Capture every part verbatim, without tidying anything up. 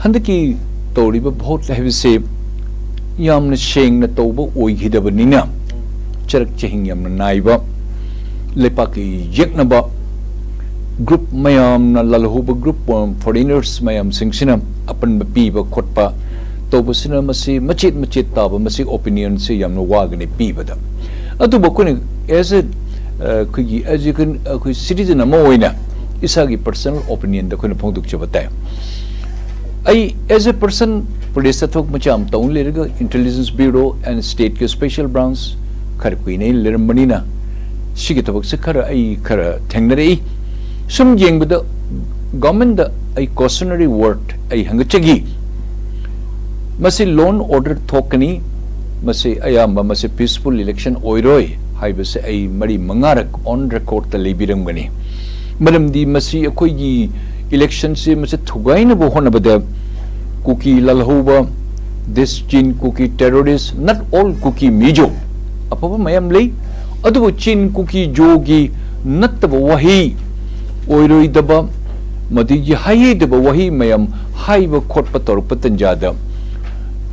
ꯍꯟꯗꯛꯀꯤ ꯇꯧꯔꯤꯕ ꯚꯣꯠ ꯍꯥꯏꯕꯁꯤ ꯌꯥꯝꯅ ꯁꯦꯡꯅ ꯇꯧꯕ ꯑꯣꯏꯈꯤꯗꯕꯅꯤꯅ, ꯆꯔꯛ ꯆꯍꯤꯡ ꯌꯥꯝꯅ ꯅꯥꯏꯕ, ꯂꯩꯄꯥꯛꯀꯤ ꯌꯦꯛꯅꯕ ꯒ꯭ꯔꯨꯞ ꯃꯌꯥꯝꯅ, ꯂꯥꯜꯍꯧꯕ ꯒ꯭ꯔꯨꯞ, ꯐꯣꯔꯦꯅꯔꯁ ꯃꯌꯥꯝꯁꯤꯡꯁꯤꯅ ꯑꯄꯟꯕ ꯄꯤꯕ ꯈꯣꯠꯄ ꯇꯧꯕꯁꯤꯅ, ꯃꯁꯤ ꯃꯆꯦꯠ ꯃꯆꯦꯠ ꯇꯥꯕ, ꯃꯁꯤ ꯑꯣꯄꯤꯅꯤꯌꯟꯁꯦ ꯌꯥꯝꯅ ꯋꯥꯒꯅꯤ ꯄꯤꯕꯗ꯫ ꯑꯗꯨꯕꯨ ꯑꯩꯈꯣꯏꯅ as a, ꯑ, ꯑꯩꯈꯣꯏꯒꯤ, as you can, ꯑꯩꯈꯣꯏ ꯁꯤꯇꯤꯖꯟ ꯑꯃ ꯑꯣꯏꯅ ꯏꯁꯥꯒꯤ ꯄꯔꯁꯅꯦꯜ ꯑꯣꯄꯤꯅꯤꯌꯟꯗ ꯑꯩꯈꯣꯏꯅ ꯐꯣꯡꯗꯣꯛꯆꯕ ꯇꯥꯏ꯫ ꯑꯩ as a person, ꯄꯨꯂꯤꯁꯇ ꯊꯕꯛ ꯃꯆꯥ ꯑꯃ ꯇꯧ ꯂꯩꯔꯒ, ꯏꯟꯇꯦꯂꯤꯖꯦꯟꯁ ꯕ꯭ꯌꯨꯔꯣ ꯑꯦꯟ ꯁ꯭ꯇꯦꯠꯀꯤ ꯁ꯭ꯄꯦꯁꯦꯜ ꯕ꯭ꯔꯥꯟꯁ ꯈꯔ ꯀꯨꯏꯅ ꯑꯩ ꯂꯩꯔꯝꯕꯅꯤꯅ, ꯁꯤꯒꯤ ꯊꯕꯛꯁꯦ ꯈꯔ ꯑꯩ ꯈꯔ ꯊꯦꯡꯅꯔꯛꯏ꯫ ꯁꯨꯝ ꯌꯦꯡꯕꯗ, ꯒꯚꯔꯟꯃꯦꯟꯗ ꯑꯩ ꯀꯣꯁꯅꯔꯤ ꯋꯥꯔꯗ ꯑꯩ ꯍꯪꯒꯠꯆꯈꯤ꯫ ꯃꯁꯤ ꯂꯣ ꯑꯦꯟ ꯑꯣꯔꯗꯔ ꯊꯣꯛꯀꯅꯤ, ꯃꯁꯤ ꯑꯌꯥꯝꯕ ꯃꯁꯤ ꯄꯤꯁꯐꯨꯜ ꯏꯂꯦꯛꯁꯟ ꯑꯣꯏꯔꯣꯏ ꯍꯥꯏꯕꯁꯦ ꯑꯩ ꯃꯔꯤ ꯃꯉꯥꯔꯛ ꯑꯣꯟ ꯔꯦꯀꯣꯔꯗꯇ ꯂꯩꯕꯤꯔꯝꯒꯅꯤ꯫ ꯃꯔꯝꯗꯤ ꯃꯁꯤ ꯑꯩꯈꯣꯏꯒꯤ ꯏꯂꯦꯛꯁꯟꯁꯦ ꯃꯁꯤ ꯊꯨꯒꯥꯏꯅꯕ ꯍꯣꯠꯅꯕꯗ ꯀꯨꯀꯤ ꯂꯥꯜꯍꯧꯕ, this Chin Kuki terrorist, not all Kuki Mizo, ꯑꯐꯕ ꯃꯌꯥꯝ ꯂꯩ, ꯑꯗꯨꯕꯨ ꯆꯤꯟ ꯀꯨꯀꯤ ꯖꯣꯒꯤ ꯅꯠꯇꯕ ꯋꯥꯍꯩ, ꯑꯣꯏꯔꯣꯏꯗꯕ, ꯃꯗꯨꯒꯤ ꯍꯥꯏꯍꯩꯗꯕ ꯋꯥꯍꯩ ꯃꯌꯥꯝ ꯍꯥꯏꯕ ꯈꯣꯠꯄ ꯇꯧꯔꯛꯄ ꯇꯟꯖꯥꯗ,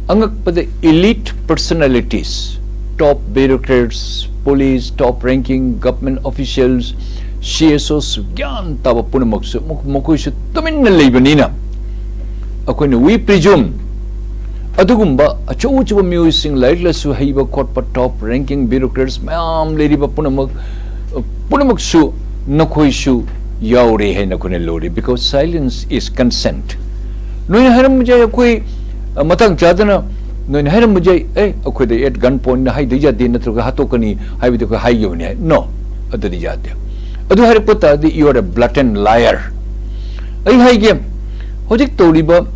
ꯑꯉꯛꯄꯗ elite personalities, top bureaucrats, police, top ranking government officials, C S Os, ꯒ꯭ꯌꯥꯟ ꯇꯥꯕ ꯄꯨꯝꯅꯃꯛꯁꯨ ꯃꯈꯣꯏꯁꯨ ꯇꯨꯃꯤꯟꯅ ꯂꯩꯕꯅꯤꯅ, ꯑꯩꯈꯣꯏꯅ we presume ꯑꯗꯨꯒꯨꯝꯕ ꯑꯆꯧ ꯑꯆꯧꯕ ꯃꯤꯑꯣꯏꯁꯤꯡ, ꯂꯥꯏꯔꯤꯛ ꯂꯥꯏꯁꯨ ꯍꯩꯕ ꯈꯣꯠꯄ, top ranking bureaucrats ꯃꯌꯥꯝ ꯂꯩꯔꯤꯕ ꯄꯨꯝꯅꯃꯛ, ꯄꯨꯝꯅꯃꯛꯁꯨ ꯅꯈꯣꯏꯁꯨ ꯌꯥꯎꯔꯦ ꯍꯥꯏꯅ ꯑꯩꯈꯣꯏꯅ ꯂꯧꯔꯤ, because silence is consent. ꯅꯣꯏꯅ ꯍꯥꯏꯔꯝꯕ ꯌꯥꯏ, ꯑꯩꯈꯣꯏ, ꯑ, ꯃꯇꯥꯡ ꯆꯥꯗꯅ ꯅꯣꯏꯅ ꯍꯥꯏꯔꯝꯕ ꯌꯥꯏ, "ꯑꯦ, ꯑꯩꯈꯣꯏꯗ at gun point ꯍꯥꯏꯗ ꯌꯥꯗꯦ, ꯅꯠꯇ꯭ꯔꯒ ꯍꯥꯠꯇꯣꯛꯀꯅꯤ ꯍꯥꯏꯕꯗꯤ ꯑꯩꯈꯣꯏ ꯍꯥꯏꯈꯤꯕꯅꯤ" ꯍꯥꯏ꯫ No, ꯑꯗꯨꯗꯤ ꯌꯥꯗꯦ꯫ ꯑꯗꯨ ꯍꯥꯏꯔꯛꯄ ꯇꯥꯔꯗꯤ you are a blatant liar. ꯑꯩ ꯍꯥꯏꯒꯦ, ꯍꯧꯖꯤꯛ ꯇꯧꯔꯤꯕ,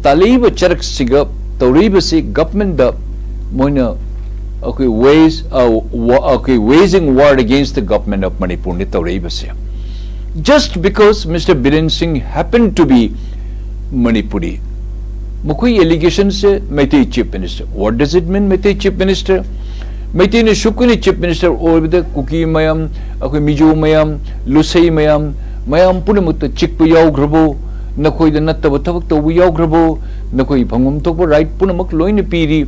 ꯇꯥꯜꯂꯛꯏꯕ ꯆꯔꯛꯁꯤꯒ ꯇꯧꯔꯛꯏꯕꯁꯤ ꯒꯚꯔꯟꯃꯦꯟꯗ ꯃꯣꯏꯅ ꯑꯩꯈꯣꯏ wage, ꯑ, ꯋꯥ-, ꯑꯩꯈꯣꯏ waging war against the government of ꯃꯅꯤꯄꯨꯔꯅꯤ ꯇꯧꯔꯛꯏꯕꯁꯦ꯫ Just because Mister Biren Singh happened to be Manipuri, ꯃꯈꯣꯏ ꯑꯦꯂꯤꯒꯦꯁꯟꯁꯦ Meitei chief minister. What does it mean, Meitei chief minister? ꯃꯩꯇꯩꯅ ꯁꯨꯛ ꯀꯨꯏꯅ ꯆꯤꯐ ꯃꯤꯅꯤꯁꯇꯔ ꯑꯣꯏꯕꯗ ꯀꯨꯀꯤ ꯃꯌꯥꯝ, ꯑꯩꯈꯣꯏ ꯃꯤꯖꯣ ꯃꯌꯥꯝ, ꯂꯨꯁꯩ ꯃꯌꯥꯝ, ꯃꯌꯥꯝ ꯄꯨꯝꯅꯃꯛꯇ ꯆꯤꯛꯄ ꯌꯥꯎꯈ꯭ꯔꯕꯣ? ꯅꯈꯣꯏꯗ ꯅꯠꯇꯕ ꯊꯕꯛ ꯇꯧꯕ ꯌꯥꯎꯈ꯭ꯔꯕꯣ? ꯅꯈꯣꯏ ꯐꯪꯐꯝ ꯊꯣꯛꯄ right ꯄꯨꯝꯅꯃꯛ ꯂꯣꯏꯅ ꯄꯤꯔꯤ꯫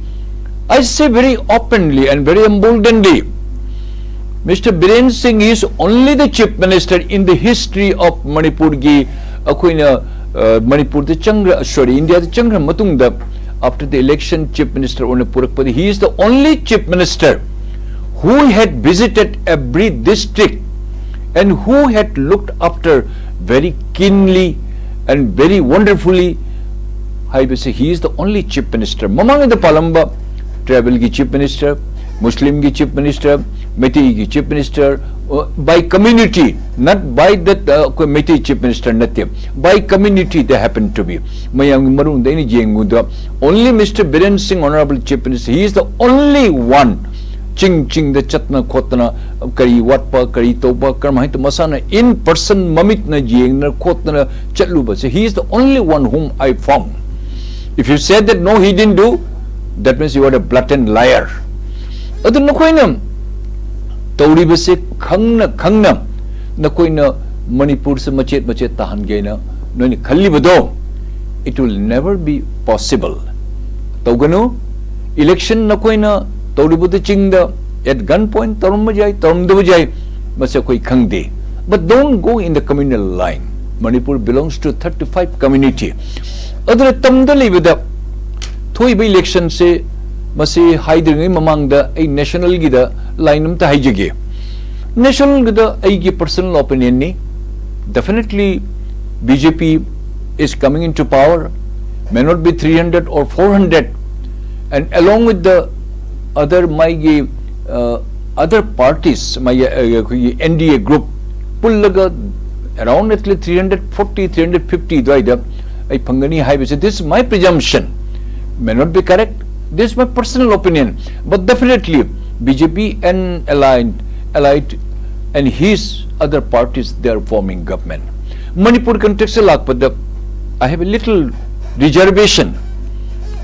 I say very openly and very emboldenly, Mister Biren Singh is only the chief minister in the history of ꯃꯅꯤꯄꯨꯔꯒꯤ, ꯑꯩꯈꯣꯏꯅ ꯃꯅꯤꯄꯨꯔꯗ ꯆꯪꯈ꯭ꯔ, sorry, ꯏꯟꯗꯤꯌꯥꯗ ꯆꯪꯈ꯭ꯔ ꯃꯇꯨꯡꯗ, after the election, chief minister ꯑꯣꯏꯅ ꯄꯨꯔꯛꯄꯗ, he is the only chief minister who had visited every district and who had looked after very keenly and very wonderfully ꯍꯥꯏꯕꯁꯦ, he is the only chief minister. ꯃꯃꯥꯡꯗ ꯄꯥꯜꯂꯝꯕ tribalꯒꯤ chief minister, Muslimꯒꯤ chief minister, ꯃꯩꯇꯩꯒꯤ chief minister, uh, by community, not by that, uh, ꯑꯩꯈꯣꯏ Meitei chief minister ꯅꯠꯇꯦ, by community they happen to be. ꯃꯌꯥꯝꯒꯤ ꯃꯔꯨꯡꯗ ꯑꯩꯅ ꯌꯦꯡꯕꯗ, only Mister Biren Singh, honorable chief minister, he is the only one ꯆꯤꯡ ꯆꯤꯡꯗ ꯆꯠꯇꯅ ꯈꯣꯠꯇꯅ, ꯀꯔꯤ ꯋꯥꯠꯄ, ꯀꯔꯤ ꯇꯧꯕ, ꯀꯔꯝꯍꯥꯏꯅ ꯇꯧꯕ, ꯃꯁꯥꯅ in person ꯃꯃꯤꯠꯅ ꯌꯦꯡꯗꯅ ꯈꯣꯠꯇꯅ ꯆꯠꯂꯨꯕꯁꯦ, he is the only one whom I found. If you said that no, he didn't do, that means you are a blatant liar. ꯑꯗꯨ ꯅꯈꯣꯏꯅ ꯇꯧꯔꯤꯕꯁꯦ ꯈꯪꯅ ꯈꯪꯅ ꯅꯈꯣꯏꯅ ꯃꯅꯤꯄꯨꯔꯁꯦ ꯃꯆꯦꯠ ꯃꯆꯦꯠ ꯇꯥꯍꯟꯒꯦꯅ ꯅꯣꯏꯅ ꯈꯜꯂꯤꯕꯗꯣ, it will never be possible. ꯇꯧꯒꯅꯨ꯫ Election ꯅꯈꯣꯏꯅ ꯇꯧꯔꯤꯕꯗꯨ ꯆꯤꯡꯗ at gun point ꯇꯧꯔꯝꯕ ꯌꯥꯏ, ꯇꯧꯔꯝꯗꯕ ꯌꯥꯏ, ꯃꯁꯤ ꯑꯩꯈꯣꯏ ꯈꯪꯗꯦ꯫ But don't go in the communal line. Manipur belongs to thirty-five community. ꯑꯗꯨꯅ ꯇꯝꯗ ꯂꯩꯕꯗ ꯊꯣꯛꯏꯕ electionꯁꯦ, ꯃꯁꯤ ꯍꯥꯏꯗ꯭ꯔꯤꯉꯩ ꯃꯃꯥꯡꯗ ꯑꯩ nationalꯒꯤꯗ line ꯑꯝꯇ ꯍꯥꯏꯖꯒꯦ꯫ Nationalꯒꯤꯗ ꯑꯩꯒꯤ personal opinionꯅꯤ, definitely B J P is coming into power, may not be three hundred or four hundred, and along with the other, ꯃꯥꯒꯤ, uh, other parties, ꯃꯥꯒꯤ, uh, ꯑꯩꯈꯣꯏꯒꯤ N D A group ꯄꯨꯜꯂꯒ around at least three hundred forty, three hundred fifty ꯑꯗꯨꯋꯥꯏꯗ ꯑꯩ ꯐꯪꯒꯅꯤ ꯍꯥꯏꯕꯁꯦ, this is my presumption, may not be correct, this is my personal opinion, but definitely B J P and allied, allied and his other parties, they are forming government. Manipur context ꯂꯥꯛꯄꯗ, I have a little reservation.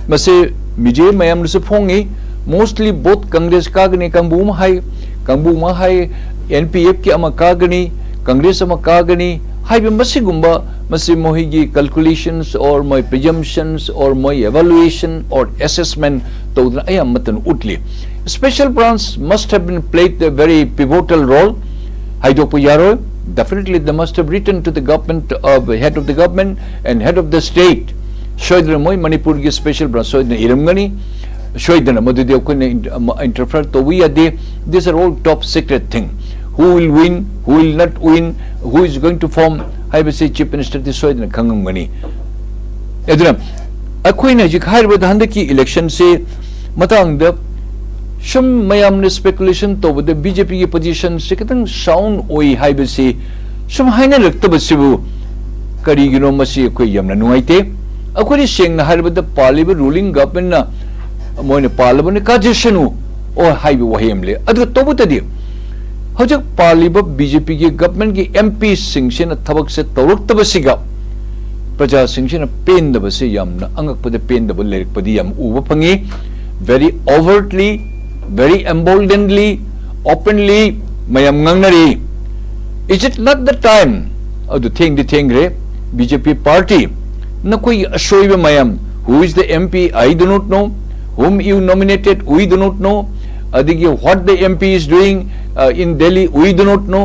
ꯃꯁꯤ ꯃꯤꯖꯦ ꯃꯌꯥꯝꯅꯁꯨ ꯐꯣꯡꯉꯤ꯫ Mostly both Congress ꯀꯥꯒꯅꯤ, ꯀꯥꯡꯕꯨ ꯑꯃ ꯍꯥꯏ, ꯀꯥꯡꯕꯨ ꯑꯃ ꯍꯥꯏ, N P Fꯀꯤ ꯑꯃ ꯀꯥꯒꯅꯤ, Congress ꯑꯃ ꯀꯥꯒꯅꯤ ꯍꯥꯏꯕ ꯃꯁꯤꯒꯨꯝꯕ ꯃꯁꯤ ꯃꯈꯣꯏꯒꯤ calculations or ꯃꯣꯏ presumptions or ꯃꯣꯏ evaluation or assessment ꯇꯧꯗꯅ ꯑꯌꯥꯝꯕ ꯃꯇꯝꯗ ꯎꯠꯂꯤ꯫ Special branch must have been played a very pivotal role. ꯍꯥꯏꯗꯣꯛꯄ ꯌꯥꯔꯣꯏ꯫ Definitely they must have written to the government, uh, head of the government and head of the state. ꯁꯣꯏꯗꯅ ꯃꯣꯏ ꯃꯅꯤꯄꯨꯔꯒꯤ special branch ꯁꯣꯏꯗꯅ ꯏꯔꯝꯒꯅꯤ꯫ ꯁꯣꯏꯗꯅ ꯃꯗꯨꯗꯤ ꯑꯩꯈꯣꯏꯅ ꯏꯟ-, ꯑꯃ, interfere ꯇꯧꯕ ꯌꯥꯗꯦ꯫ These are all top secret thing. Who will win, who will not win, who is going to form ꯍꯥꯏꯕꯁꯤ chief minister ꯗꯤ ꯁꯣꯏꯗꯅ ꯈꯪꯉꯝꯒꯅꯤ꯫ ꯑꯗꯨꯅ ꯑꯩꯈꯣꯏꯅ ꯍꯧꯖꯤꯛ ꯍꯥꯏꯔꯤꯕꯗ ꯍꯟꯗꯛꯀꯤ election ꯁꯤ ꯃꯇꯥꯡꯗ ꯁꯨꯝ ꯃꯌꯥꯝꯅ speculation ꯇꯧꯕꯗ BJP ꯒꯤ position ꯁꯤ ꯈꯤꯇꯪ sound ꯑꯣꯏ ꯍꯥꯏꯕꯁꯤ ꯁꯨꯝ ꯍꯥꯏꯅꯔꯛꯇꯕꯁꯤꯕꯨ ꯀꯔꯤꯒꯤꯅꯣ, ꯃꯁꯤ ꯑꯩꯈꯣꯏ ꯌꯥꯝꯅ ꯅꯨꯡꯉꯥꯏꯇꯦ꯫ ꯑꯩꯈꯣꯏꯅ ꯁꯦꯡꯅ ꯍꯥꯏꯔꯕꯗ ꯄꯥꯜꯂꯤꯕ ruling government ꯅ ꯃꯣꯏꯅ ꯄꯥꯜꯂꯕꯅꯤ ꯀꯥꯖꯁꯅꯨ ꯑꯣ ꯍꯥꯏꯕ ꯋꯥꯍꯩ ꯑꯃ ꯂꯩ꯫ ꯑꯗꯨꯒ ꯇꯧꯕꯇꯗꯤ ꯍꯧꯖꯤꯛ ꯄꯥꯜꯂꯤꯕ BJP ꯒꯤ government ꯀꯤ MPꯁꯤꯡꯁꯤꯅ ꯊꯕꯛꯁꯦ ꯇꯧꯔꯛꯇꯕꯁꯤꯒ ꯄ꯭ꯔꯖꯥꯁꯤꯡꯁꯤꯅ ꯄꯦꯟꯗꯕꯁꯤ ꯌꯥꯝꯅ ꯑꯉꯛꯄꯗ ꯄꯦꯟꯗꯕ ꯂꯩꯔꯛꯄꯗꯤ ꯌꯥꯝ ꯎꯕ ꯐꯪꯉꯤ꯫ Very overtly, very emboldenedly, openly ꯃꯌꯥꯝ ꯉꯥꯡꯅꯔꯤ꯫ Is it not the time? ꯑꯗꯨ ꯊꯦꯡꯗꯤ ꯊꯦꯡꯈ꯭ꯔꯦ꯫ BJP party, ꯅꯈꯣꯏꯒꯤ ꯑꯁꯣꯏꯕ ꯃꯌꯥꯝ, who is the MP, I do not know, whom you nominated, we do not know, ꯑꯗꯒꯤ what the MP is doing, uh, in Delhi, we do not know.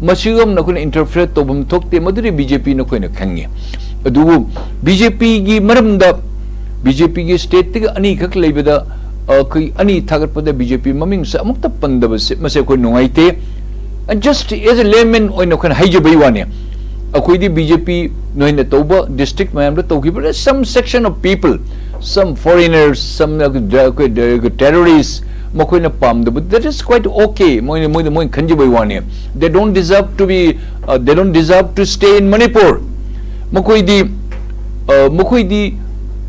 ꯃꯁꯤꯒꯨꯝꯅ ꯑꯩꯈꯣꯏꯅ interfere ꯇꯧꯐꯝ ꯊꯣꯛꯇꯦ, ꯃꯗꯨꯗꯤ BJP ꯅꯈꯣꯏꯅ ꯈꯪꯉꯤ꯫ ꯑꯗꯨꯕꯨ BJP ꯒꯤ ꯃꯔꯝꯗ, BJP ꯒꯤ state ꯇꯒꯤ ꯑꯅꯤꯈꯛ ꯂꯩꯕꯗ, ꯑ, ꯑꯩꯈꯣꯏ ꯑꯅꯤ ꯊꯥꯒꯠꯄꯗ BJP ꯃꯃꯤꯡꯁꯦ ꯑꯃꯨꯛꯇ ꯄꯟꯗꯕꯁꯦ, ꯃꯁꯤ ꯑꯩꯈꯣꯏ ꯅꯨꯡꯉꯥꯏꯇꯦ꯫ And just as a layman ꯑꯣꯏꯅ ꯑꯩꯈꯣꯏꯅ ꯍꯥꯏꯖꯕꯩ ꯋꯥꯅꯤ꯫ ꯑꯩꯈꯣꯏꯗꯤ BJP ꯅꯣꯏꯅ ꯇꯧꯕ district ꯃꯌꯥꯝꯗ ꯇꯧꯈꯤꯕ, some section of people, some foreigners, some, ꯑꯩꯈꯣꯏ terrorists, ꯃꯈꯣꯏꯅ ꯄꯥꯝꯗꯕ, that is quite okay. ꯃꯣꯏꯅ, ꯃꯣꯏꯗ ꯃꯣꯏꯅ ꯈꯟꯖꯕꯩ ꯋꯥꯅꯤ꯫ They don't deserve to be, uh, they don't deserve to stay in Manipur. ꯃꯈꯣꯏꯗꯤ, ꯑ, ꯃꯈꯣꯏꯗꯤ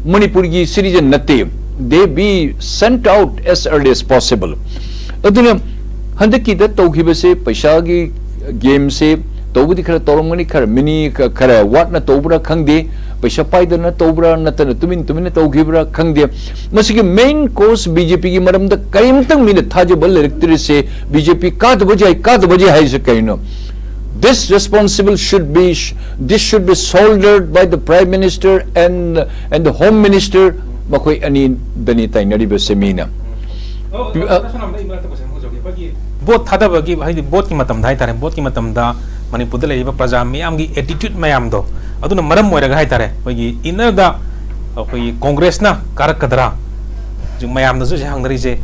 ꯃꯅꯤꯄꯨꯔꯒꯤ citizen ꯅꯠꯇꯦ꯫ They be sent out as early as possible. ꯑꯗꯨꯅ ꯍꯟꯗꯛꯀꯤꯗ ꯇꯧꯈꯤꯕꯁꯦ ꯄꯩꯁꯥꯒꯤ game ꯁꯦ ꯇꯧꯕꯗꯤ ꯈꯔ ꯇꯧꯔꯝꯒꯅꯤ, ꯈꯔ ꯃꯤꯅꯤ, ꯈ-, ꯈꯔ ꯋꯥꯠꯅ ꯇꯧꯕ꯭ꯔꯥ ꯈꯪꯗꯦ, ꯄꯩꯁꯥ ꯄꯥꯏꯗꯅ ꯇꯧꯕ꯭ꯔꯥ ꯅꯠꯇꯅ ꯇꯨꯃꯤꯟ ꯇꯨꯃꯤꯟꯅ ꯇꯧꯈꯤꯕ꯭ꯔꯥ ꯈꯪꯗꯦ꯫ ꯃꯁꯤꯒꯤ main cause BJP ꯒꯤ ꯃꯔꯝꯗ ꯀꯔꯤꯝꯇꯪ ꯃꯤꯅ ꯊꯥꯖꯕ ꯂꯩꯔꯛꯇ꯭ꯔꯤꯁꯦ, BJP ꯀꯥꯗꯕ ꯌꯥꯏ, ꯀꯥꯗꯕ ꯌꯥꯏ ꯍꯥꯏꯔꯤꯁꯦ ꯀꯩꯅꯣ? This responsible should be, this should be shouldered by the Prime Minister and, and the Home Minister. ꯃꯈꯣꯏ ꯑꯅꯤꯗꯅꯤ ꯇꯥꯏꯅꯔꯤꯕꯁꯦ ꯃꯤꯅ꯫ ꯚꯣꯠ ꯊꯥꯗꯕꯒꯤ, ꯍꯥꯏꯗꯤ ꯚꯣꯠꯀꯤ ꯃꯇꯝꯗ ꯍꯥꯏꯇꯥꯔꯦ, ꯚꯣꯠꯀꯤ ꯃꯇꯝꯗ ꯃꯅꯤꯄꯨꯔꯗ ꯂꯩꯔꯤꯕ ꯄ꯭ꯔꯖꯥ ꯃꯤꯌꯥꯝꯒꯤ ꯑꯦꯇꯤꯇ꯭ꯌꯨꯠ ꯃꯌꯥꯝꯗꯣ, ꯑꯗꯨꯅ ꯃꯔꯝ ꯑꯣꯏꯔꯒ ꯍꯥꯏꯇꯥꯔꯦ, ꯑꯩꯈꯣꯏꯒꯤ ꯏꯟꯅꯔꯗ ꯑꯩꯈꯣꯏꯒꯤ ꯀꯣꯡꯒ꯭ꯔꯦꯁꯅ ꯀꯥꯔꯛꯀꯗ꯭ꯔꯥ? ꯍꯧꯖꯤꯛ ꯃꯌꯥꯝꯅꯁꯨ ꯍꯧꯖꯤꯛ ꯍꯪꯅꯔꯤꯁꯦ,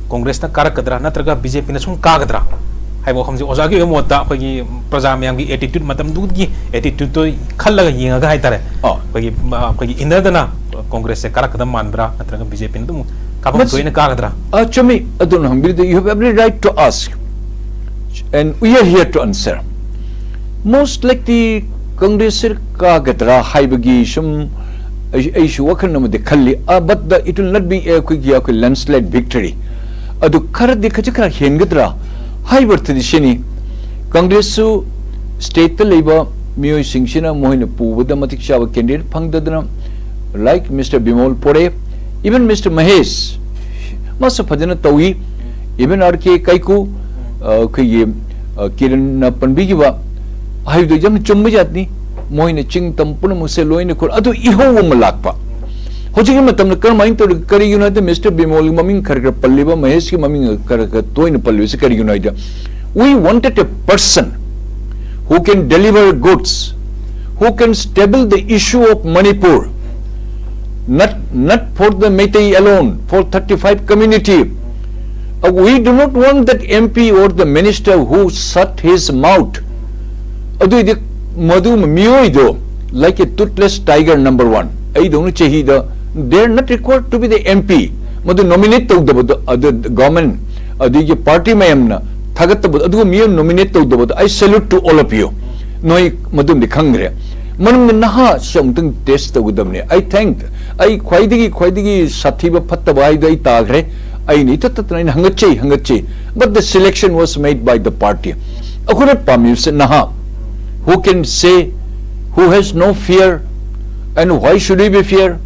ꯀꯣꯡꯒ꯭ꯔꯦꯁꯅ ꯀꯥꯔꯛꯀꯗ꯭ꯔꯥ ꯅꯠꯇ꯭ꯔꯒ ꯕꯤ ꯖꯦ ꯄꯤꯅ ꯁꯨꯝ ꯀꯥꯒꯗ꯭ꯔꯥ ꯍꯥꯏꯕ ꯋꯥꯐꯝꯁꯦ ꯑꯣꯖꯥꯒꯤ ꯑꯣꯏꯕ ꯃꯣꯠꯇ ꯑꯩꯈꯣꯏꯒꯤ ꯄ꯭ꯔꯖꯥ ꯃꯌꯥꯝꯒꯤ ꯑꯦꯇꯤꯇ꯭ꯌꯨꯠ, ꯃꯇꯝꯗꯨꯒꯤ ꯑꯦꯇꯤꯇ꯭ꯌꯨꯠꯇꯣ ꯈꯜꯂꯒ ꯌꯦꯡꯉꯒ ꯍꯥꯏꯇꯥꯔꯦ, ꯑꯣ꯫ ꯑꯩꯈꯣꯏꯒꯤ, ꯑ, ꯑꯩꯈꯣꯏꯒꯤ ꯏꯟꯅꯔꯗꯅ ꯀꯣꯡꯒ꯭ꯔꯦꯁꯁꯦ ꯀꯥꯔꯛꯀꯗꯕ ꯃꯥꯟꯕ꯭ꯔꯥ ꯅꯠꯇ꯭ꯔꯒ ꯕꯤ ꯖꯦ ꯄꯤꯅ ꯑꯗꯨꯝ ꯀꯥꯐꯝ ꯃꯁꯤ- ꯊꯣꯛꯏꯅ ꯀꯥꯒꯗ꯭ꯔꯥ? ꯑ, ꯆꯨꯝꯃꯤ꯫ ꯑꯗꯨꯅ ꯍꯪꯕꯤꯔꯤꯗ, you have every right to ask and we are here to answer. Most likely ꯀꯪꯒ꯭ꯔꯦꯁꯁꯤ ꯀꯥꯒꯗ꯭ꯔꯥ ꯍꯥꯏꯕꯒꯤ ꯁꯨꯝ ꯑꯩ- ꯑꯩꯁꯨ ꯋꯥꯈꯜ ꯑꯃꯗꯤ ꯈꯜꯂꯤ꯫ ꯑ, but the, it will not be ꯑꯩꯈꯣꯏꯒꯤ ꯑꯩꯈꯣꯏ ꯂꯦꯟꯁꯂꯥꯏꯠ ꯚꯤꯛꯇꯔꯤ꯫ ꯑꯗꯨ ꯈꯔꯗꯤ ꯈꯖꯤꯛ ꯈꯔ ꯍꯦꯟꯒꯗ꯭ꯔꯥ ꯍꯥꯏꯕ ꯑꯔꯊꯗꯤ ꯁꯤꯅꯤ, ꯀꯪꯒ꯭ꯔꯦꯁꯁꯨ ꯁ꯭ꯇꯦꯠꯇ ꯂꯩꯕ ꯃꯤꯑꯣꯏꯁꯤꯡꯁꯤꯅ ꯃꯈꯣꯏꯅ ꯄꯨꯕꯗ ꯃꯇꯤꯛ ꯆꯥꯕ ꯀꯦꯟꯗꯤꯗꯦꯠ ꯐꯪꯗꯗꯅ, like Mister Bimol Porei, even Mister Mahesh, ꯃꯥꯁꯨ ꯐꯖꯅ ꯇꯧꯏ꯫ Even ꯑꯥꯔ ꯀꯦ ꯀꯥꯏꯀꯨ, ꯑ, ꯑꯩꯈꯣꯏꯒꯤ, ꯑ, ꯀꯤꯔꯟꯅ ꯄꯟꯕꯤꯈꯤꯕ ꯍꯥꯏꯕꯗꯨ ꯌꯥꯝꯅ ꯆꯨꯝꯕ ꯖꯥꯠꯅꯤ꯫ ꯃꯣꯏꯅ ꯆꯤꯡ ꯇꯝ ꯄꯨꯝꯅꯃꯛꯁꯦ ꯂꯣꯏꯅ ꯈꯨꯜ-, ꯑꯗꯨ ꯏꯍꯧ ꯑꯃ ꯂꯥꯛꯄ꯫ ꯍꯧꯖꯤꯛꯀꯤ ꯃꯇꯝꯗ ꯀꯔꯝꯍꯥꯏꯅ ꯇꯧꯔꯤ? ꯀꯔꯤꯒꯤꯅꯣ ꯍꯥꯏꯗ, ꯃꯤꯁꯇꯔ ꯕꯤꯃꯣꯜꯒꯤ ꯃꯃꯤꯡ ꯈꯔ ꯈꯔ ꯄꯜꯂꯤꯕ, ꯃꯍꯦꯁꯀꯤ ꯃꯃꯤꯡ ꯈꯔ ꯈꯔ ꯇꯣꯏꯅ ꯄꯜꯂꯤꯕꯁꯤ ꯀꯔꯤꯒꯤꯅꯣ ꯍꯥꯏꯗ, we wanted a person who can deliver goods, who can stable the issue of Manipur, not, not for the Meitei alone, for thirty-five community. Uh, we do not want that M P or the minister who shut his mouth. ꯑꯗꯨꯏꯗꯤ ꯃꯗꯨ ꯃꯤꯑꯣꯏꯗꯣ, like a toothless tiger, number one, ꯑꯩꯗꯧꯅ ꯆꯍꯤꯗ, they are not required to be the M P. ꯃꯗꯨ nominate ꯇꯧꯗꯕꯗꯣ, ꯑꯗꯨ government ꯑꯗꯒꯤ party ꯃꯌꯥꯝꯅ ꯊꯥꯒꯠꯇꯕꯗꯣ, ꯑꯗꯨꯒ ꯃꯤꯑꯣꯏ nominate ꯇꯧꯗꯕꯗꯣ, I salute to all of you. ꯅꯣꯏ ꯃꯗꯨꯝꯗꯤ ꯈꯪꯈ꯭ꯔꯦ꯫ ꯃꯔꯝꯗꯤ ꯅꯍꯥꯁꯨ ꯑꯃꯨꯛꯇꯪ ꯇꯦꯁ ꯇꯧꯒꯗꯕꯅꯤ꯫ I thank, ꯑꯩ ꯈ꯭ꯋꯥꯏꯗꯒꯤ, ꯈ꯭ꯋꯥꯏꯗꯒꯤ ꯁꯥꯊꯤꯕ ꯐꯠꯇꯕ ꯍꯥꯏꯗꯣ ꯑꯩ ꯇꯥꯈ꯭ꯔꯦ꯫ ꯑꯩꯅ ꯏꯇꯠ ꯇꯠꯇꯅ ꯑꯩꯅ ꯍꯪꯒꯠꯆꯩ, ꯍꯪꯒꯠꯆꯩ꯫ But the selection was made by the party. ꯑꯩꯈꯣꯏꯅ ꯄꯥꯝꯃꯤꯕꯁꯦ ꯅꯍꯥ, who can say, who has no fear, and why should he be fear?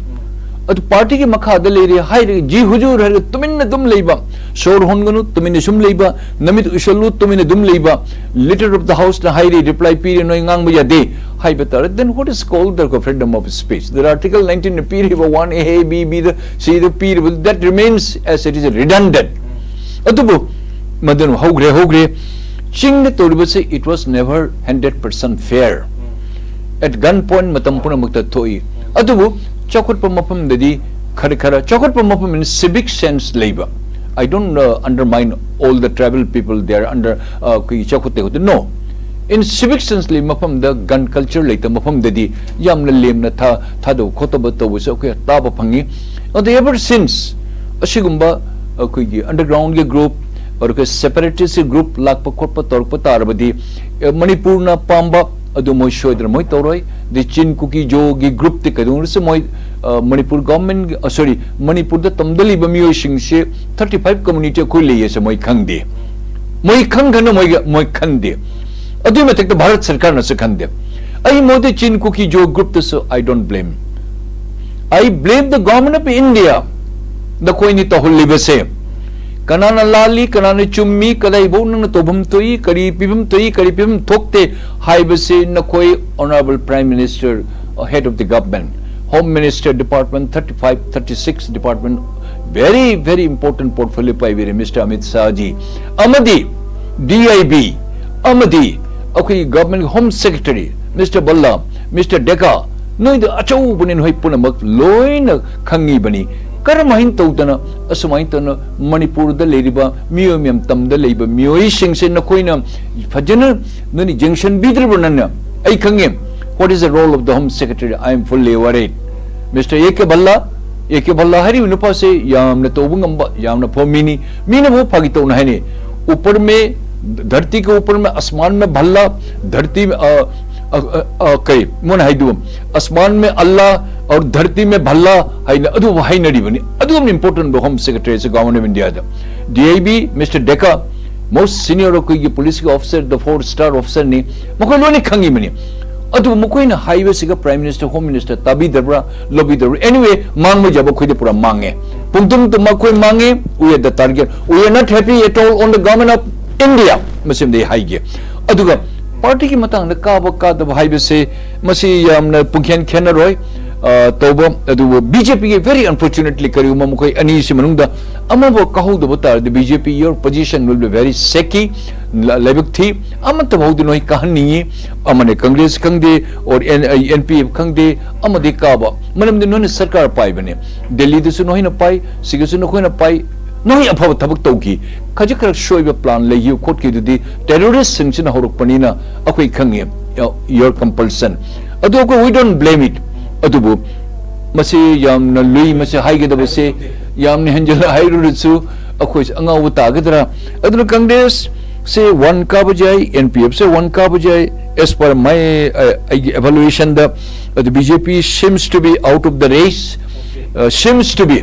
ꯑꯗꯨ ꯄꯥꯔꯇꯤꯒꯤ ꯃꯈꯥꯗ ꯂꯩꯔꯦ ꯍꯥꯏꯔꯒ, ꯖꯤ ꯍꯨꯖꯨꯔ ꯍꯥꯏꯔꯒ ꯇꯨꯃꯤꯟꯅ ꯑꯗꯨꯝ ꯂꯩꯕ, ꯁꯣꯔ ꯍꯣꯟꯒꯅꯨ, ꯇꯨꯃꯤꯟꯅ ꯁꯨꯝ ꯂꯩꯕ, ꯅꯃꯤꯠ ꯎꯏꯁꯜꯂꯨ, ꯇꯨꯃꯤꯟꯅ ꯑꯗꯨꯝ ꯂꯩꯕ, leader of the house ꯅ ꯍꯥꯏꯔꯤ, reply ꯄꯤꯔꯤ, ꯅꯣꯏ ꯉꯥꯡꯕ ꯌꯥꯗꯦ ꯍꯥꯏꯕ ꯇꯥꯔꯦ, then what is called the freedom of speech? The Article nineteen ꯅ ꯄꯤꯔꯤꯕ one A, B, B the, C ꯗ ꯄꯤꯔꯤꯕ, that remains as it is, redundant. ꯑꯗꯨꯕꯨ ꯃꯗꯨꯅ ꯍꯧꯈ꯭ꯔꯦ, ꯍꯧꯈ꯭ꯔꯦ꯫ ꯆꯤꯡꯗ ꯇꯧꯔꯤꯕꯁꯤ, it was never hundred percent fair. At gun point ꯃꯇꯝ ꯄꯨꯝꯅꯃꯛꯇ ꯊꯣꯛꯏ꯫ ꯑꯗꯨꯕꯨ ꯆꯥꯎꯈꯠꯄ ꯃꯐꯝꯗꯗꯤ ꯈꯔ ꯈꯔ, ꯆꯥꯎꯈꯠꯄ ꯃꯐꯝ in civic sense ꯂꯩꯕ, I don't uh, undermine all the tribal people, they are under uh, ꯑꯩꯈꯣꯏꯒꯤ ꯆꯥꯎꯈꯠꯇꯦ ꯈꯣꯠꯇꯦ, no. In civic sense ꯂꯩꯕ ꯃꯐꯝꯗ, gun culture ꯂꯩꯇꯕ ꯃꯐꯝꯗꯗꯤ ꯌꯥꯝꯅ ꯂꯦꯝꯅ ꯊꯥ ꯊꯥꯗꯕ ꯈꯣꯠꯇꯕ ꯇꯧꯕꯁꯨ ꯑꯩꯈꯣꯏ ꯇꯥꯕ ꯐꯪꯉꯤ꯫ ꯑꯗꯣ ever since ꯑꯁꯤꯒꯨꯝꯕ ꯑꯩꯈꯣꯏꯒꯤ underground ꯒꯤ group, ꯑꯗꯨꯒ separatist group ꯂꯥꯛꯄ ꯈꯣꯠꯄ ꯇꯧꯔꯛꯄ ꯇꯥꯔꯕꯗꯤ, ꯑꯦ, ꯃꯅꯤꯄꯨꯔꯅ ꯄꯥꯝꯕ ꯑꯗꯨ ꯃꯣꯏ ꯁꯣꯏꯗꯅ ꯃꯣꯏ ꯇꯧꯔꯣꯏ꯫ ꯗꯤ ꯆꯤꯟ ꯀꯨꯀꯤ ꯖꯣꯒꯤ group ꯇꯤ ꯀꯩꯗꯧꯅꯔꯁꯨ ꯃꯣꯏ, ꯑ, ꯃꯅꯤꯄꯨꯔ government, ꯑ, sorry, ꯃꯅꯤꯄꯨꯔꯗ ꯇꯝꯗ ꯂꯩꯕ ꯃꯤꯑꯣꯏꯁꯤꯡꯁꯦ thirty five community ꯑꯩꯈꯣꯏ ꯂꯩꯌꯦꯁꯦ ꯃꯣꯏ ꯈꯪꯗꯦ꯫ ꯃꯣꯏ ꯈꯪꯈ꯭ꯔꯅ ꯃꯣꯏꯒ-, ꯃꯣꯏ ꯈꯟꯗꯦ꯫ ꯑꯗꯨꯒꯤ ꯃꯊꯛꯇ ꯚꯥꯔꯠ ꯁꯔꯀꯥꯔꯅꯁꯨ ꯈꯟꯗꯦ꯫ ꯑꯩ ꯃꯣꯗꯤ ꯆꯤꯟ ꯀꯨꯀꯤ ꯖꯣ group ꯇꯁꯨ I don't blame. I blame the government of India. ꯅꯈꯣꯏꯅꯤ ꯇꯧꯍꯜꯂꯤꯕꯁꯦ ꯀꯅꯥꯅ ꯂꯥꯜꯂꯤ, ꯀꯅꯥꯅ ꯆꯨꯝꯃꯤ, ꯀꯗꯥꯏꯐꯥꯎ ꯅꯪꯅ ꯇꯧꯐꯝ ꯊꯣꯛꯏ, ꯀꯔꯤ ꯄꯤꯐꯝ ꯊꯣꯛꯏ, ꯀꯔꯤ ꯄꯤꯐꯝ ꯊꯣꯛꯇꯦ ꯍꯥꯏꯕꯁꯤ ꯅꯈꯣꯏ Honourable Prime Minister, uh, head of the government, Home Minister department, thirty five, thirty six department, very, very important portfolio ꯄꯥꯏꯕꯤꯔꯦ Mister Amit Shah G, ꯑꯃꯗꯤ D I B, ꯑꯃꯗꯤ ꯑꯩꯈꯣꯏꯒꯤ government Home Secretary Mister Bhalla, Mister Dekka, ꯅꯣꯏꯗ ꯑꯆꯧꯕꯅꯤ, ꯅꯣꯏ ꯄꯨꯝꯅꯃꯛ ꯂꯣꯏꯅ ꯈꯪꯉꯤꯕꯅꯤ꯫ ꯀꯔꯝ ꯍꯥꯏꯅ ꯇꯧꯗꯅ ꯑꯁꯨꯃꯥꯏꯅ ꯇꯧꯅ ꯃꯅꯤꯄꯨꯔꯗ ꯂꯩꯔꯤꯕ ꯃꯤꯑꯣꯏ ꯃꯌꯥꯝ, ꯇꯝꯗ ꯂꯩꯕ ꯃꯤꯑꯣꯏꯁꯤꯡꯁꯦ ꯅꯈꯣꯏꯅ ꯐꯖꯅ ꯅꯣꯏꯅ ꯌꯦꯡꯁꯤꯟꯕꯤꯗ꯭ꯔꯤꯕ꯭ꯔꯣ ꯅꯪꯅ? ꯑꯩ ꯈꯪꯉꯦ, what is the role of the Home Secretary? I am fully worried. Mister A K Bhalla, A K Bhalla ꯍꯥꯏꯔꯤꯕ ꯅꯨꯄꯥꯁꯦ ꯌꯥꯝꯅ ꯇꯧꯕ ꯉꯝꯕ, ꯌꯥꯝꯅ ꯐꯕ ꯃꯤꯅꯤ꯫ ꯃꯤꯅꯕꯨ ꯐꯥꯒꯤ ꯇꯧꯅ ꯍꯥꯏꯅꯤ, "ऊपर में, धरती के ऊपर में आसमान में भल्ला, धरती में, अ, अ, अ, अ, ꯀꯩ ꯃꯣꯏꯅ ꯍꯥꯏꯗꯨ, आसमान में अल्लाह और धरती में भल्ला" ꯍꯥꯏꯅ ꯑꯗꯨꯕꯨ ꯍꯥꯏꯅꯔꯤꯕꯅꯤ꯫ ꯑꯗꯨꯝ important ꯑꯣꯏꯕ Home Secretary say Government of India the. D I B, Mister Dekka, most senior ꯑꯩꯈꯣꯏꯒꯤ police ꯀꯤ officer, the four star officer ꯅꯤ꯫ ꯃꯈꯣꯏ ꯂꯣꯏꯅ ꯈꯪꯉꯤꯕꯅꯤ꯫ ꯑꯗꯨꯕꯨ ꯃꯈꯣꯏꯅ ꯍꯥꯏꯕꯁꯤꯒ Prime Minister, Home Minister ꯇꯥꯕꯤꯗꯕ꯭ꯔꯥ, ꯂꯧꯕꯤꯗꯕ꯭ꯔꯥ? Anyway, ꯃꯥꯡꯕ ꯌꯥꯕ ꯑꯩꯈꯣꯏꯗ ꯄꯨꯔꯥ ꯃꯥꯡꯉꯦ꯫ ꯄꯨꯡꯇꯨꯝ ꯇꯨꯝ ꯑꯩꯈꯣꯏ ꯃꯥꯡꯉꯤ꯫ We are the target. We are not happy at all on the government of India. ꯃꯁꯤꯃꯗꯤ ꯍꯥꯏꯒꯦ꯫ ꯑꯗꯨꯒ ꯄꯥꯔꯇꯤꯒꯤ ꯃꯇꯥꯡꯗ ꯀꯥꯕ ꯀꯥꯗꯕ ꯍꯥꯏꯕꯁꯦ ꯃꯁꯤ ꯌꯥꯝꯅ ꯄꯨꯡꯈꯦꯟ ꯈꯦꯟꯅꯔꯣꯏ꯫ ꯑ, ꯇꯧꯕ꯫ ꯑꯗꯨꯕꯨ ꯕꯤ ꯖꯦ ꯄꯤꯒꯤ very unfortunately ꯀꯔꯤꯒꯨꯝꯕ ꯃꯈꯣꯏ ꯑꯅꯤꯁꯤ ꯃꯅꯨꯡꯗ ꯑꯃꯕꯨ ꯀꯥꯍꯧꯗꯕ ꯇꯥꯔꯗꯤ B J P your position will be very shaky. ꯂ-, ꯂꯥꯏꯕꯛ ꯊꯤ꯫ ꯑꯃꯠꯇ ꯐꯥꯎꯗꯤ ꯅꯣꯏ ꯀꯥꯍꯟꯅꯤꯡꯉꯤ꯫ ꯑꯃꯅ ꯀꯪꯒ꯭ꯔꯦꯁ ꯈꯪꯗꯦ, or N-, N P F ꯈꯪꯗꯦ, ꯑꯃꯗꯤ ꯀꯥꯕ꯫ ꯃꯔꯝꯗꯤ ꯅꯣꯏꯅ ꯁꯔꯀꯥꯔ ꯄꯥꯏꯕꯅꯦ꯫ ꯗꯦꯜꯂꯤꯗꯁꯨ ꯅꯈꯣꯏꯅ ꯄꯥꯏ, ꯁꯤꯒꯁꯨ ꯅꯈꯣꯏꯅ ꯄꯥꯏ꯫ ꯅꯈꯣꯏ ꯑꯐꯕ ꯊꯕꯛ ꯇꯧꯈꯤ꯫ ꯈꯖꯤꯛ ꯈꯔ ꯁꯣꯏꯕ plan ꯂꯩꯈꯤꯕ ꯈꯣꯠꯈꯤꯕꯗꯨꯗꯤ terrorist ꯁꯤꯡꯁꯤꯅ ꯍꯧꯔꯛꯄꯅꯤꯅ ꯑꯩꯈꯣꯏ ꯈꯪꯉꯤ꯫ Your compulsion꯫ ꯑꯗꯨ ꯑꯩꯈꯣꯏ we don't blame it꯫ ꯑꯗꯨꯕꯨ ꯃꯁꯤ ꯌꯥꯝꯅ ꯂꯨꯏ꯫ ꯃꯁꯤ ꯍꯥꯏꯒꯗꯕꯁꯦ ꯌꯥꯝꯅ ꯍꯦꯟꯖꯤꯜꯂ ꯍꯥꯏꯔꯨꯔꯁꯨ ꯑꯩꯈꯣꯏꯁꯦ ꯑꯉꯥꯎꯕ ꯇꯥꯒꯗ꯭ꯔꯥ? ꯑꯗꯨꯅ ꯀꯪꯒ꯭ꯔꯦꯁ ꯁꯦ one ꯀꯥꯕ ꯌꯥꯏ, N P F ꯁꯦ one ꯀꯥꯕ ꯌꯥꯏ, as per my, ꯑ, ꯑꯩꯒꯤ evaluation ꯗ꯫ ꯑꯗꯨ B J P seems to be out of the race, ꯑ, seems to be,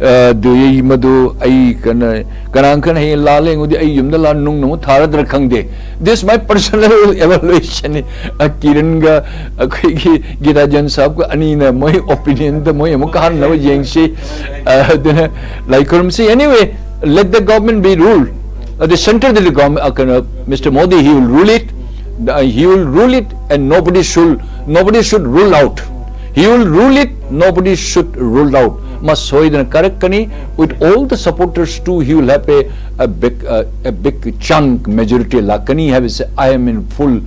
ꯑ, ꯑꯗꯨ ꯑꯩ ꯃꯗꯨ ꯑꯩ ꯀꯩꯅꯣ, ꯀꯅꯥ ꯈꯪ ꯍꯌꯦꯡ ꯂꯥꯜꯂꯦ ꯑꯩꯉꯣꯟꯗ, ꯑꯩ ꯌꯨꯝꯗ ꯂꯥꯟ ꯅꯨꯡ ꯑꯃꯨꯛ ꯊꯥꯔꯗ꯭ꯔꯥ ꯈꯪꯗꯦ꯫ This my personal evaluation ꯅꯤ꯫ ꯑ, ꯀꯤꯔꯟꯒ ꯑꯩꯈꯣꯏꯒꯤ ꯒꯤꯔꯥꯖꯟ ꯁꯥꯍꯕꯀ ꯑꯅꯤꯅ ꯃꯣꯏ opinion ꯗ ꯃꯣꯏ ꯑꯃꯨꯛ ꯀꯥꯍꯟꯅꯕ ꯌꯦꯡꯁꯤ꯫ ꯑ, ꯑꯗꯨꯅ ꯂꯥꯏ ꯈꯨꯔꯨꯝꯁꯤ꯫ Anyway, let the government be ruled. ꯑꯗ centre ꯗꯗꯤ government, ꯑ, ꯀꯩꯅꯣ, Mister Modi, he will rule it. Uh, he will rule it and nobody should, nobody should rule out. He will rule it, nobody should rule out. ꯃꯥ ꯁꯣꯏꯗꯅ ꯀꯥꯔꯛꯀꯅꯤ꯫ With all the supporters too, he will have a, a big, uh, a big chunk majority ꯂꯥꯛꯀꯅꯤ ꯍꯥꯏꯕꯁꯦ I am in full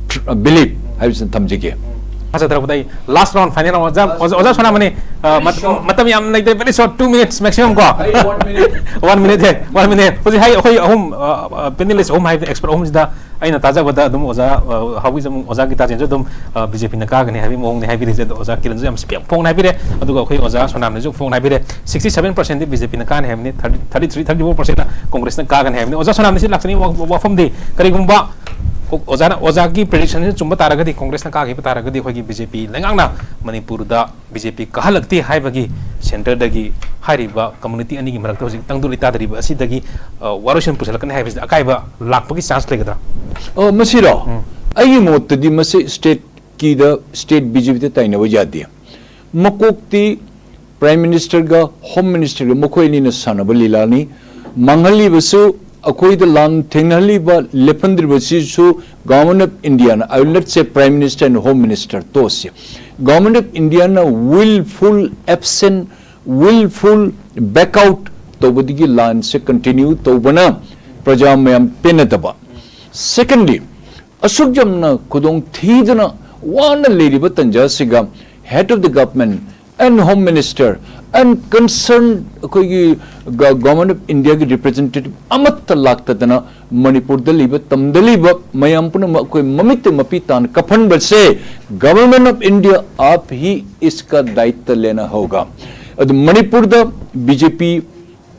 tr-, belief ꯍꯥꯏꯕꯁꯤꯅ ꯊꯝꯖꯒꯦ꯫ ꯊꯥꯖꯗ꯭ꯔꯕꯗ ꯑꯩ last round, final round, ꯑꯣꯖꯥ, ꯑꯣꯖꯥ, ꯑꯣꯖꯥ ꯁꯣꯅꯥꯃꯅꯤ, ꯑ, ꯃꯠ-, ꯃꯇꯝ ꯌꯥꯝ ꯂꯩꯇꯦ, very short, two minutes maximum ꯀꯣ꯫ One minute꯫ One minute, ꯍꯦ, one minute꯫ ꯍꯧꯖꯤꯛ ꯍꯥꯏ, ꯑꯩꯈꯣꯏ ꯑꯍꯨꯝ, ꯑ, ꯑ, panelist ꯑꯍꯨꯝ ꯍꯥꯏꯕꯗꯤ expert ꯑꯍꯨꯝꯁꯤꯗ ꯑꯩꯅ ꯇꯥꯖꯕꯗ ꯑꯗꯨꯝ ꯑꯣꯖꯥ, ꯑ, ꯍꯥꯎꯕꯤꯁꯨ ꯑꯗꯨꯝ, ꯑꯣꯖꯥ ꯒꯤꯇꯥꯖꯦꯟꯁꯨ ꯑꯗꯨꯝ, ꯑ, B J P ꯅ ꯀꯥꯒꯅꯤ ꯍꯥꯏꯕꯒꯤ ꯃꯑꯣꯡꯅꯤ ꯍꯥꯏꯕꯤꯔꯤꯁꯦ꯫ ꯑꯗꯣ ꯑꯣꯖꯥ ꯀꯤꯔꯟꯁꯨ ꯌꯥꯝ ꯁ꯭ꯄꯦ-, ꯐꯣꯡꯅ ꯍꯥꯏꯕꯤꯔꯦ, ꯑꯗꯨꯒ ꯑꯩꯈꯣꯏ ꯑꯣꯖꯥ ꯁꯣꯅꯥꯝꯅꯁꯨ ꯐꯣꯡꯅ ꯍꯥꯏꯕꯤꯔꯦ꯫ Sixty seven percent ꯗꯤ B J P ꯅ ꯀꯥꯅꯤ ꯍꯥꯏꯕꯅꯤ, thirty, thirty three, thirty four percent ꯅ ꯀꯣꯡꯒ꯭ꯔꯦꯁꯅ ꯀꯥꯒꯅꯤ ꯍꯥꯏꯕꯅꯤ꯫ ꯑꯣꯖꯥ ꯁꯣꯅꯥꯝꯅ ꯁꯤ ꯂꯥꯛꯆꯅꯤꯡꯕ ꯋꯥ-, ꯋꯥꯐꯝꯗꯤ ꯀꯔꯤꯒꯨꯝꯕ ꯑꯣ-, ꯑꯣꯖꯥꯅ, ꯑꯣꯖꯥꯒꯤ prediction ꯁꯤ ꯆꯨꯝꯕ ꯇꯥꯔꯒꯗꯤ, ꯀꯣꯡꯒ꯭ꯔꯦꯁꯅ ꯀꯥꯈꯤꯕ ꯇꯥꯔꯒꯗꯤ ꯑꯩꯈꯣꯏꯒꯤ B J P ꯂꯩꯉꯥꯛꯅ ꯃꯅꯤꯄꯨꯔꯗ B J P ꯀꯥꯍꯜꯂꯛꯇꯦ ꯍꯥꯏꯕꯒꯤ centre ꯗꯒꯤ ꯍꯥꯏꯔꯤꯕ community ꯑꯅꯤꯒꯤ ꯃꯔꯛꯇ ꯍꯧꯖꯤꯛ ꯇꯪꯗꯨ ꯂꯩꯇꯥꯗꯔꯤꯕ ꯑꯁꯤꯗꯒꯤ, ꯑ, ꯋꯥꯔꯣꯏꯁꯤꯟ ꯄꯨꯁꯤꯜꯂꯛꯀꯅꯤ ꯍꯥꯏꯕꯁꯤꯗ ꯑꯀꯥꯏꯕ ꯂꯥꯛꯄꯒꯤ chance ꯂꯩꯒꯗ꯭ꯔꯥ? ꯑꯣ, ꯃꯁꯤꯔꯣ? ꯎꯝ꯫ ꯑꯩꯒꯤ ꯃꯣꯠꯇꯗꯤ ꯃꯁꯤ state ꯀꯤꯗ state B J P ꯗ ꯇꯥꯏꯅꯕ ꯌꯥꯗꯦ꯫ ꯃꯀꯣꯛꯇꯤ Prime Ministerꯒ Home Ministerꯒ ꯃꯈꯣꯏ ꯑꯅꯤꯅ ꯁꯥꯟꯅꯕ ꯂꯤꯂꯥꯅꯤ꯫ ꯃꯥꯡꯍꯜꯂꯤꯕꯁꯨ, ꯑꯩꯈꯣꯏꯗ ꯂꯥꯟ ꯊꯦꯡꯅꯍꯜꯂꯤꯕ, ꯂꯦꯞꯍꯟꯗ꯭ꯔꯤꯕꯁꯤꯁꯨ Government of Indiaꯅ, I will not say Prime Minister and Home Minister, ꯇꯣꯛꯁꯤ꯫ Government of Indiaꯅ willful absent, willful back out ꯇꯧꯕꯗꯒꯤ ꯂꯥꯟꯁꯦ continue ꯇꯧꯕꯅ ꯄ꯭ꯔꯖꯥ ꯃꯌꯥꯝ ꯄꯦꯟꯅꯗꯕ꯫ Secondly, ꯑꯁꯨꯛ ꯌꯥꯝꯅ ꯈꯨꯗꯣꯡ ꯊꯤꯗꯨꯅ ꯋꯥꯅ ꯂꯩꯔꯤꯕ ꯇꯟꯖꯥꯁꯤꯒ Head of the Government and Home Minister and concerned ꯑꯩꯈꯣꯏꯒꯤ ꯒ-, Government of Indiaꯒꯤ representative ꯑꯃꯠꯇ ꯂꯥꯛꯇꯗꯅ ꯃꯅꯤꯄꯨꯔꯗ ꯂꯩꯕ, ꯇꯝꯗ ꯂꯩꯕ ꯃꯌꯥꯝ ꯄꯨꯝꯅꯃꯛ ꯑꯩꯈꯣꯏ ꯃꯃꯤꯠꯇ ꯃꯄꯤ ꯇꯥꯅ ꯀꯞꯍꯟꯕꯁꯦ, Government of India, आप ही इसका दायित्व लेना होगा꯫ ꯑꯗꯨ ꯃꯅꯤꯄꯨꯔꯗ BJP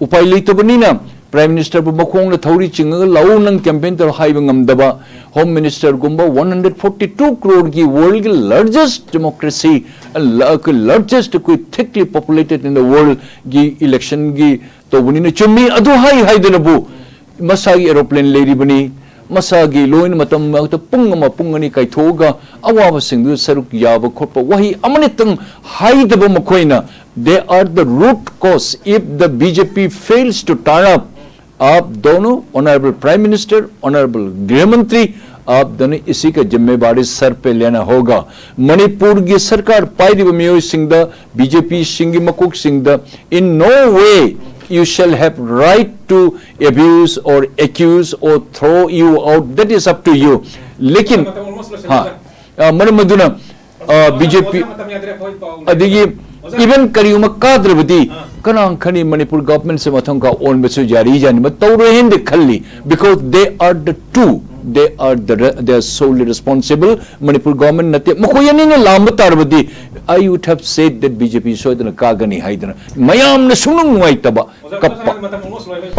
ꯎꯄꯥꯏ ꯂꯩꯇꯕꯅꯤꯅ Prime Ministerꯕꯨ ꯃꯈꯣꯡꯗ ꯊꯧꯔꯤ ꯆꯤꯡꯉꯒ ꯂꯥꯛꯎ ꯅꯪ campaign ꯇꯧꯔꯣ ꯍꯥꯏꯕ ꯉꯝꯗꯕ, Home Ministerꯒꯨꯝꯕ one hundred forty two crore ꯒꯤ worldꯒꯤ largest democracy, ꯂ-, largest ꯑꯩꯈꯣꯏ thickly populated in the worldꯒꯤ electionꯒꯤ ꯇꯧꯕꯅꯤꯅ ꯆꯨꯝꯃꯤ꯫ ꯑꯗꯨ ꯍꯥꯏ ꯍꯥꯏꯗꯅꯕꯨ ꯃꯁꯥꯒꯤ aeroplane ꯂꯩꯔꯤꯕꯅꯤ, ꯃꯁꯥꯒꯤ ꯂꯣꯏꯅ ꯃꯇꯝ ꯃꯔꯛꯇ ꯄꯨꯡ ꯑꯃ ꯄꯨꯡ ꯑꯅꯤ ꯀꯥꯏꯊꯣꯛꯑꯒ ꯑꯋꯥꯕꯁꯤꯡꯗꯨ ꯁꯔꯨꯛ ꯌꯥꯕ ꯈꯣꯠꯄ ꯋꯥꯍꯩ ꯑꯃꯅꯤꯇꯪ ꯍꯥꯏꯗꯕ ꯃꯈꯣꯏꯅ, they are the root cause. If the BJP fails to turn up, आप दोनों, Honorable Prime Minister, Honorable गृह मंत्री, आप दोनों इसी का जिम्मेवारी सर पे लेना होगा। ꯃꯅꯤꯄꯨꯔꯒꯤ ꯁꯔꯀꯥꯔ ꯄꯥꯏꯔꯤꯕ ꯃꯤꯑꯣꯏꯁꯤꯡꯗ, BJPꯁꯤꯡꯒꯤ ꯃꯀꯣꯛꯁꯤꯡꯗ, in no way you shall have right to abuse or accuse or throw you out, that is up to you. लेकिन, हाँ, ꯑ, ꯃꯔꯝ ꯑꯗꯨꯅ, ꯑ, BJP ꯑꯗꯒꯤ even ꯀꯔꯤꯒꯨꯝꯕ ꯀꯥꯗ꯭ꯔꯕꯗꯤ, ꯀꯅꯥ ꯈꯪꯅꯤ, ꯃꯅꯤꯄꯨꯔ governmentꯁꯦ ꯃꯊꯪ ꯀꯥ ꯑꯣꯟꯕꯁꯨ ꯌꯥꯔꯤ ꯌꯥꯅꯤꯡꯕ ꯇꯧꯔꯣꯏ ꯍꯥꯏꯅꯗꯤ ꯈꯜꯂꯤ, because they are the two, they are the re-, they are solely responsible. Manipur government ꯅꯠꯇꯦ, ꯃꯈꯣꯏ ꯑꯅꯤꯅ ꯂꯥꯝꯕ ꯇꯥꯔꯕꯗꯤ, I would have said that BJP ꯁꯣꯏꯗꯅ ꯀꯥꯒꯅꯤ ꯍꯥꯏꯗꯅ ꯃꯌꯥꯝꯅ ꯁꯨꯡꯅꯨꯡ ꯅꯨꯡꯉꯥꯏꯇꯕ, ꯀꯞꯄ꯫